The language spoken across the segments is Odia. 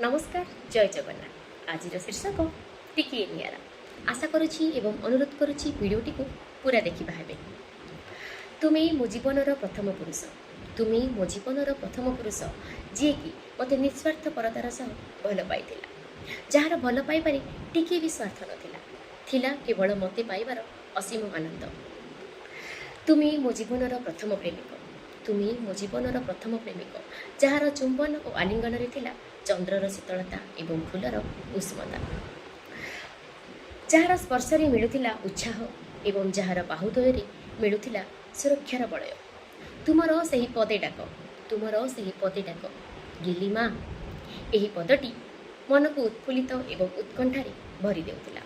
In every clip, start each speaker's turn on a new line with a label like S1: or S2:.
S1: ନମସ୍କାର, ଜୟ ଜଗନ୍ନାଥ। ଆଜିର ଶୀର୍ଷକ ଟିକିଏ ନିଆରା। ଆଶା କରୁଛି ଏବଂ ଅନୁରୋଧ କରୁଛି, ଭିଡ଼ିଓଟିକୁ ପୁରା ଦେଖିବା ହେବେ। ତୁମେ ମୋ ଜୀବନର ପ୍ରଥମ ପୁରୁଷ, ତୁମେ ମୋ ଜୀବନର ପ୍ରଥମ ପୁରୁଷ, ଯିଏକି ମୋତେ ନିସ୍ୱାର୍ଥପରତାର ସହ ଭଲ ପାଇଥିଲା, ଯାହାର ଭଲ ପାଇବାରେ ଟିକିଏ ବି ସ୍ୱାର୍ଥ ନଥିଲା, ଥିଲା କେବଳ ମୋତେ ପାଇବାର ଅସୀମ ଆନନ୍ଦ। ତୁମେ ମୋ ଜୀବନର ପ୍ରଥମ ପ୍ରେମିକ, ତୁମେ ମୋ ଜୀବନର ପ୍ରଥମ ପ୍ରେମିକ, ଯାହାର ଚୁମ୍ବନ ଓ ଆଲିଙ୍ଗନରେ ଥିଲା ଚନ୍ଦ୍ରର ଶୀତଳତା ଏବଂ ଫୁଲର ଉଷ୍ମତା, ଯାହାର ସ୍ପର୍ଶରେ ମିଳୁଥିଲା ଉତ୍ସାହ ଏବଂ ଯାହାର ବାହୁଦ୍ୱୟରେ ମିଳୁଥିଲା ସୁରକ୍ଷାର ବଳୟ। ତୁମର ସେହି ପଦେ ଡାକ, ତୁମର ସେହି ପଦେ ଡାକ, "ଗିଲି ମା", ଏହି ପଦଟି ମନକୁ ଉତ୍ଫୁଲ୍ଲିତ ଏବଂ ଉତ୍କଣ୍ଠାରେ ଭରି ଦେଉଥିଲା।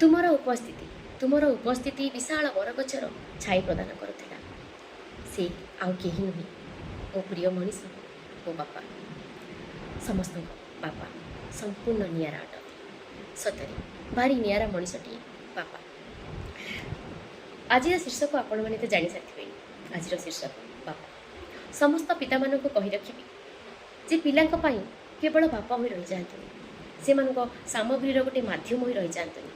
S1: ତୁମର ଉପସ୍ଥିତି, ତୁମର ଉପସ୍ଥିତି ବିଶାଳ ବରଗଛର ଛାଇ ପ୍ରଦାନ କରୁଥିଲା। ସେ ଆଉ କେହି ନୁହେଁ, ମୋ ପ୍ରିୟ ମଣିଷ, ମୋ ବାପା। ସମସ୍ତଙ୍କ ବାପା ସମ୍ପୂର୍ଣ୍ଣ ନିଆରା ଅଟନ୍ତି। ସତରେ ଭାରି ନିଆରା ମଣିଷଟିଏ ବାପା। ଆଜିର ଶୀର୍ଷକ ଆପଣମାନେ ତ ଜାଣିସାରିଥିବେ। ଆଜିର ଶୀର୍ଷକ ବାପା। ସମସ୍ତ ପିତାମାନଙ୍କୁ କହି ରଖିବି ଯେ ପିଲାଙ୍କ ପାଇଁ କେବଳ ବାପା ହୋଇ ରହିଯାଆନ୍ତୁନି, ସେମାନଙ୍କ ସାମଗ୍ରୀର ଗୋଟେ ମାଧ୍ୟମ ହୋଇ ରହିଯାଆନ୍ତୁନି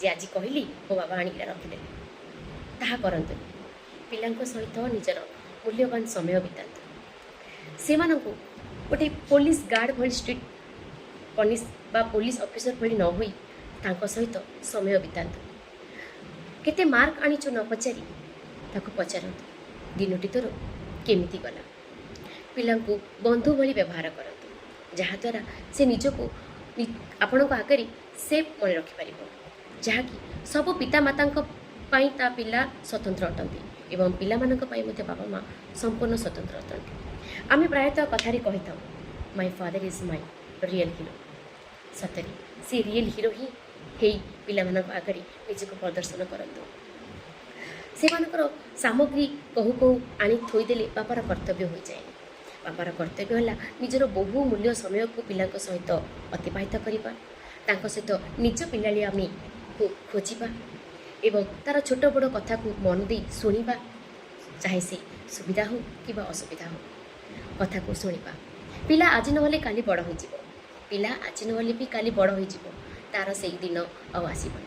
S1: ଯେ ଆଜି କହିଲି, ମୋ ବାବା ଆଣିକି ରଖିଦେଲେ। ତାହା କରନ୍ତୁନି। ପିଲାଙ୍କ ସହିତ ନିଜର ମୂଲ୍ୟବାନ ସମୟ ବିତାନ୍ତୁ। ସେମାନଙ୍କୁ ଗୋଟେ ପୋଲିସ ଗାର୍ଡ଼ ଭଳି, ଷ୍ଟ୍ରିକ୍ଟ ପନିଶ ବା ପୋଲିସ ଅଫିସର ଭଳି ନ ହୋଇ ତାଙ୍କ ସହିତ ସମୟ ବିତାନ୍ତୁ। କେତେ ମାର୍କ ଆଣିଛୁ ନ ପଚାରି ତାକୁ ପଚାରନ୍ତୁ, ଦିନଟି ତୋର କେମିତି ଗଲା? ପିଲାଙ୍କୁ ବନ୍ଧୁ ଭଳି ବ୍ୟବହାର କରନ୍ତୁ, ଯାହାଦ୍ୱାରା ସେ ନିଜକୁ ଆପଣଙ୍କ ଆଗରେ ସେଫ୍ ମନେ ରଖିପାରିବ, ଯାହାକି ସବୁ ପିତାମାତାଙ୍କ ପାଇଁ ତା ପିଲା ସ୍ୱତନ୍ତ୍ର ଅଟନ୍ତି ଏବଂ ପିଲାମାନଙ୍କ ପାଇଁ ମଧ୍ୟ ବାପା ମା ସମ୍ପୂର୍ଣ୍ଣ ସ୍ୱତନ୍ତ୍ର ଅଟନ୍ତି। ଆମେ ପ୍ରାୟତଃ କଥାରେ କହିଥାଉ, "My father is my real hero." ସତରେ ସେ ରିଏଲ୍ ହିରୋ ହିଁ ହେଇ ପିଲାମାନଙ୍କ ଆଗରେ ନିଜକୁ ପ୍ରଦର୍ଶନ କରନ୍ତୁ। ସେମାନଙ୍କର ସାମଗ୍ରୀ କହୁ କହୁ ଆଣି ଥୋଇଦେଲେ ବାପାର କର୍ତ୍ତବ୍ୟ ହୋଇଯାଏନି। ବାପାର କର୍ତ୍ତବ୍ୟ ହେଲା ନିଜର ବହୁ ମୂଲ୍ୟ ସମୟକୁ ପିଲାଙ୍କ ସହିତ ଅତିବାହିତ କରିବା, ତାଙ୍କ ସହିତ ନିଜ ପିଲାଳିଆମିକୁ ଖୋଜିବା ଏବଂ ତା'ର ଛୋଟ ବଡ଼ କଥାକୁ ମନ ଦେଇ ଶୁଣିବା, ଚାହେ ସେ ସୁବିଧା ହେଉ କିମ୍ବା ଅସୁବିଧା ହେଉ, କଥାକୁ ଶୁଣିବା। ପିଲା ଆଜି ନହେଲେ କାଲି ବଡ଼ ହୋଇଯିବ। ପିଲା ଆଜି ନହେଲେ ବି କାଲି ବଡ଼ ହୋଇଯିବ। ତା'ର ସେଇ ଦିନ ଆଉ ଆସିବନି।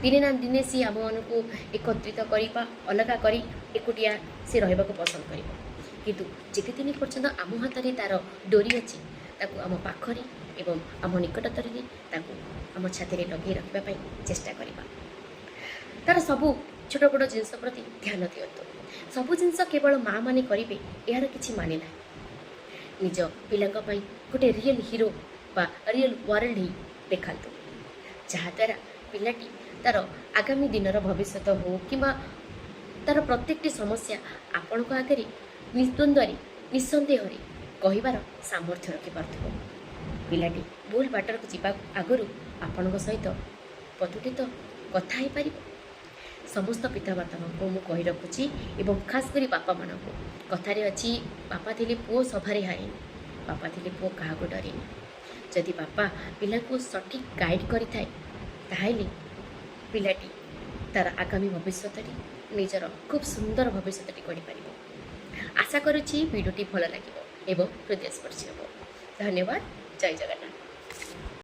S1: ଦିନେ ନା ଦିନେ ସିଏ ଆମମାନଙ୍କୁ ଏକତ୍ରିତ କରିବା, ଅଲଗା କରି ଏକୁଟିଆ ସେ ରହିବାକୁ ପସନ୍ଦ କରିବ। କିନ୍ତୁ ଯେତେ ଦିନ ପର୍ଯ୍ୟନ୍ତ ଆମ ହାତରେ ତା'ର ଡୋରି ଅଛି, ତାକୁ ଆମ ପାଖରେ ଏବଂ ଆମ ନିକଟତରରେ, ତାକୁ ଆମ ଛାତିରେ ଲଗେଇ ରଖିବା ପାଇଁ ଚେଷ୍ଟା କରିବା। ତା'ର ସବୁ ଛୋଟ ବଡ଼ ଜିନିଷ ପ୍ରତି ଧ୍ୟାନ ଦିଅନ୍ତୁ। ସବୁ ଜିନିଷ କେବଳ ମା' ମାନେ କରିବେ, ଏହାର କିଛି ମାନେ ନାହିଁ। ନିଜ ପିଲାଙ୍କ ପାଇଁ ଗୋଟେ ରିଏଲ୍ ହିରୋ ବା ରିଏଲ୍ ୱାର୍ଲଡ ହିଁ ଦେଖାନ୍ତୁ, ଯାହାଦ୍ୱାରା ପିଲାଟି ତା'ର ଆଗାମୀ ଦିନର ଭବିଷ୍ୟତ ହେଉ କିମ୍ବା ତା'ର ପ୍ରତ୍ୟେକଟି ସମସ୍ୟା ଆପଣଙ୍କ ଆଗରେ ନିର୍ଦ୍ୱନ୍ଦ୍ୱରେ, ନିଃସନ୍ଦେହରେ କହିବାର ସାମର୍ଥ୍ୟ ରଖିପାରୁଥିବ। ପିଲାଟି ଭୁଲ ବାଟକୁ ଯିବା ଆଗରୁ ଆପଣଙ୍କ ସହିତ ପଦୁଟି ତ କଥା ହେଇପାରିବ। ସମସ୍ତ ପିତାମାତାଙ୍କୁ ମୁଁ କହି ରଖୁଛି ଏବଂ ଖାସ୍ କରି ବାପାମାନଙ୍କୁ, କଥାରେ ଅଛି, ବାପା ଥିଲେ ପୁଅ ସଭାରେ ହାରେନି, ବାପା ଥିଲେ ପୁଅ କାହାକୁ ଡରେନି। ଯଦି ବାପା ପିଲାକୁ ସଠିକ୍ ଗାଇଡ଼ କରିଥାଏ, ତାହେଲେ ପିଲାଟି ତା'ର ଆଗାମୀ ଭବିଷ୍ୟତରେ ନିଜର ଖୁବ୍ ସୁନ୍ଦର ଭବିଷ୍ୟତଟି ଗଢ଼ିପାରିବ। ଆଶା କରୁଛି ଭିଡ଼ିଓଟି ଭଲ ଲାଗିବ ଏବଂ ହୃଦୟସ୍ପର୍ଶୀ ହେବ। ଧନ୍ୟବାଦ। ଜୟ ଜଗନ୍ନାଥ।